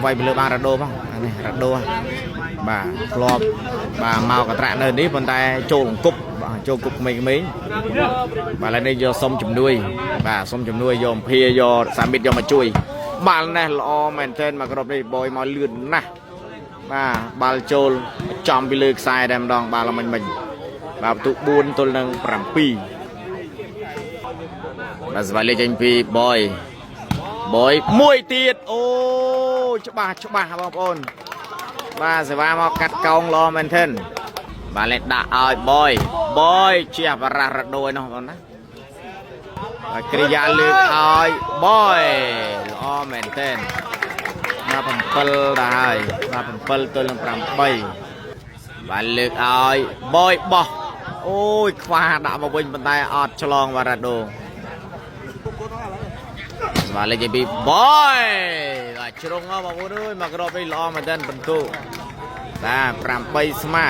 វាយពីលើបានរ៉ាដូផងនេះរ៉ាដូបាទធ្លាប់បាទមកកត្រាក់នៅនេះប៉ុន្តែចូលអង្គប់បាទចូលគប់ក្មេងៗបាទឥឡូវនេះយកសុំជំនួយបាទសុំជំនួយយកអំភាយកសាមីតយកមកជួយបាល់នេះល្អមែនទែនមកក្រុមនេះបយមកលឿនណាស់បាទបាល់ចូលចំពីលើខ្សែតែម្ដងបាល់មិញមិញបាទបន្ទុក4ទល់នឹង7បាទស្វាយលេខចេញពីបយបយមួយទៀតអូច្បាស់ច្បាស់បងប្អូនបាទសេវាមកកាត់កោងល្អមែនទែនបាទលេខដាក់ឲ្យបយបយជះបារះរដូយនោះបងណាបាទគ្រិយាលើកឲ្យបយល្អមែនទែនបាទ7ដល់ហើយបាទ7ទល់នឹង8បាទលើកឲ្យបយបោះអូយខ្វះដាក់មកវិញប៉ុន្តែអត់ឆ្លងបារ៉ាដូ ស្វាលេខទី2បយបាទជ្រុងហ៎បងប្អូនអើយមកគ្រាប់នេះល្អមែនទែនបន្ទុបាទ8ស្មើ